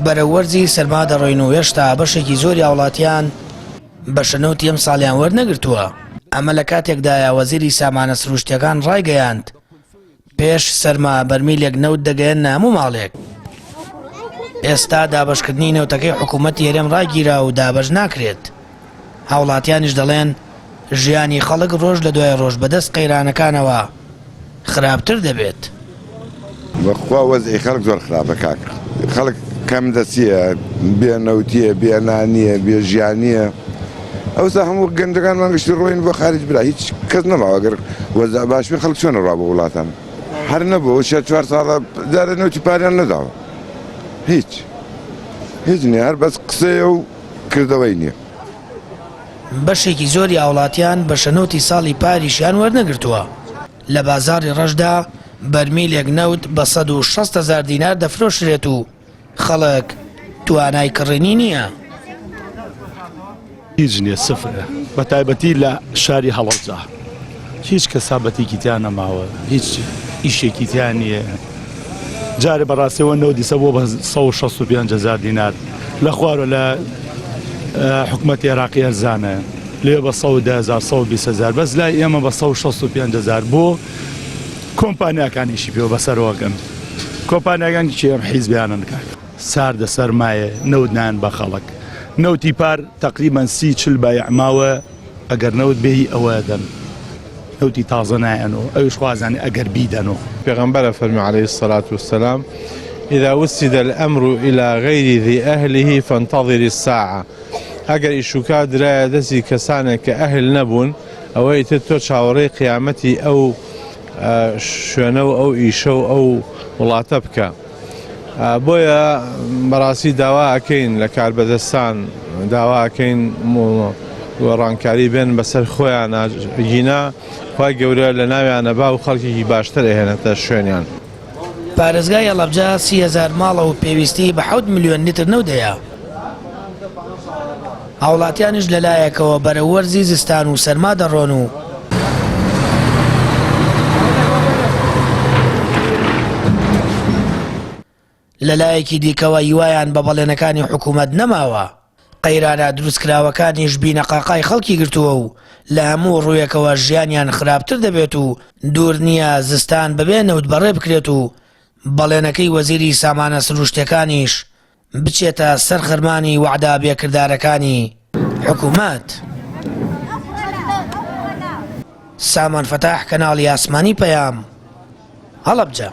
بەرەو وەرزی سەرما دەڕۆین و هێشتا بەشێکی زۆری هاوڵاتیان بەشە نەوتی ئەمساڵیان وەرنەگرتووە. ئەمە لە کاتێکدایە وەزیری سامانە سروشتییەکان ڕایگەیاند، پێش سەرما بەرمیلێک نەوت دەگەیەننە هەموو ماڵێک. ئێستا دابەشکردنی نەوتەکەی حکوومەتی هەرێم ڕاگیرا و دابەش ناکرێت. هاوڵاتیانیش دەڵێن، ژیانی خەڵک ڕۆژ لە دوای ڕۆژ بەدەست قەیرانەکانەوە خراپتر دەبێت. بەخوا وەزعی خەڵک زۆر خراپە کاک خەڵک کەم دەستیە بێ نەوتیە بێ نانیە بێ ژیانیە ئەوسا هەموو گەنجەکانمان گشتی ڕۆین بۆ خارج برا هیچ کەس نەماوە گەر وەزع باش بێ خەڵک چۆن ڕا بۆ وڵاتان هەر نەبوو شە چوار ساڵە جارە نەوتی پاریان نەداوە هیچ هیچ نییە هەر بەس قسەیە و کردەوەی نییە. بەشێکی زۆری هاوڵاتیان بەشە نەوتی ساڵی پاریشیان وەرنەگرتووە. لە بازاڕی ڕەشدا بەرمیلێک نەوت بە 160 هەزار دینار دەفرۆشرێت و خەڵک توانای کڕینی نییە. هیچ نییە سفرە بە تایبەتی لە شاری هەڵەبجە هیچ کەسابەتێکی تیا نەماوە هیچ ئیشێکی تیا نییە جارێ بەڕاستەوە نەوت دیسە بۆ بە 165 هزار دینار لە خوارە لە حکومەتی عێراقی ئەرزانە لێ بە 110 هزار 120 هزار بەس لای ئێمە بە 165 هزار بۆ کۆمپانیاکانیشی پێوە بەسەرەوەکەن کۆمپانیاکان کێ ئەم حیزبیانن کاک ساردە سەرمایە نەوت نایەن بە خەڵک نەوتی پار تەقریبەن سی چل بایع ماوە ئەگەر نەوت بێ هی ئەوە دەن نەوتی تازە نایەنەوە ئەویش خوازانێ ئەگەر بیدەنەوە. پێغەمبەر ئەفەرموێ علیە الصلوە والسلام، اذا وسد الامر الی غیر ذی اهله فانتظر الساعە، ئەگەر ئیشوکار درایە دەستی کەسانێک کە ئەهل نەبوون ئەوە ئیتر تۆ چاوەڕێی قیامەتی ئەو شوێنە و ئەو ئیشە و ئەو وڵاتە بکە. بۆیە بەڕاستی داوا ئەکەین لە کاربەدەستان داوا ئەکەین گۆڕانکاری بێن بەسەر خۆیان گینا خوای گەورە لە ناویانە با و خەڵکێکی باشتر ئەهێنێتە شوێنیان. پارێزگای هەڵەبجە 30 هەزار ماڵە و پێویستیی بە حەوت ملیۆن لیتر نەوت هەیە. هاوڵاتیانیش لەلایەکەوە بەرەو وەرزی زستان و سەرما دەڕۆن و، لەلایەکی دیکەوە هیوایان بە بەڵێنەکانی حکومەت نەماوە، قەیرانە دروستکراوەکانیش بینەقاقای خەڵکی گرتووە و لە هەموو ڕوویەکەوە ژیانیان خراپتر دەبێت و دوور نییە زستان بەبێ نەوت بەڕێ بکرێت و بەڵێنەکەی وەزیری سامانە سروشتیەکانیش بچێتە سەر خەرمانی وەعدە بێکردارەکانی حکومەت. سامان فەتاح کەناڵی ئاسمانی پەیام، هەڵەبجە.